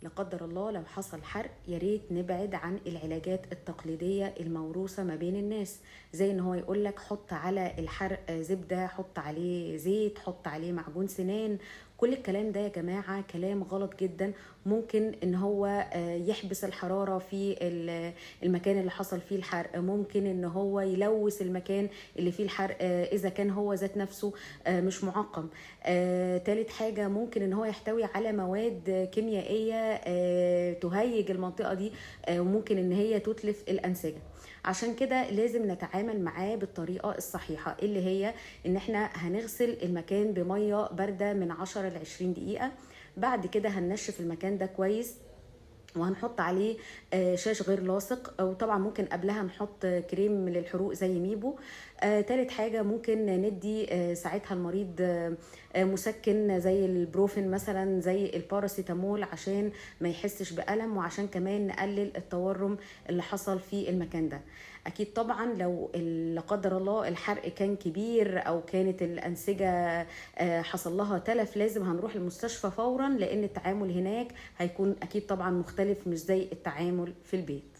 لا قدر الله لو حصل حرق، يا ريت نبعد عن العلاجات التقليدية الموروثة ما بين الناس، زي ان هو يقولك حط على الحرق زبدة، حط عليه زيت، حط عليه معجون سنان. كل الكلام ده يا جماعة كلام غلط جدا. ممكن ان هو يحبس الحرارة في المكان اللي حصل فيه الحرق، ممكن ان هو يلوث المكان اللي فيه الحرق اذا كان هو ذات نفسه مش معقم. تالت حاجة، ممكن ان هو يحتوي على مواد كيميائية تهيج المنطقة دي، وممكن ان هي تتلف الأنسجة. عشان كده لازم نتعامل معاه بالطريقة الصحيحة، اللي هي ان احنا هنغسل المكان بمية باردة من 10 ل 20 دقيقة. بعد كده هننشف المكان ده كويس، وهنحط عليه شاش غير لاصق، وطبعا ممكن قبلها نحط كريم للحروق زي ميبو. تالت حاجة، ممكن ندي ساعتها المريض مسكن زي البروفين مثلا، زي الباراسيتامول، عشان ما يحسش بألم، وعشان كمان نقلل التورم اللي حصل في المكان ده. اكيد طبعا لو لا قدر الله الحرق كان كبير او كانت الانسجة حصل لها تلف، لازم هنروح المستشفى فورا، لان التعامل هناك هيكون اكيد طبعا مختلف، مش زي التعامل في البيت.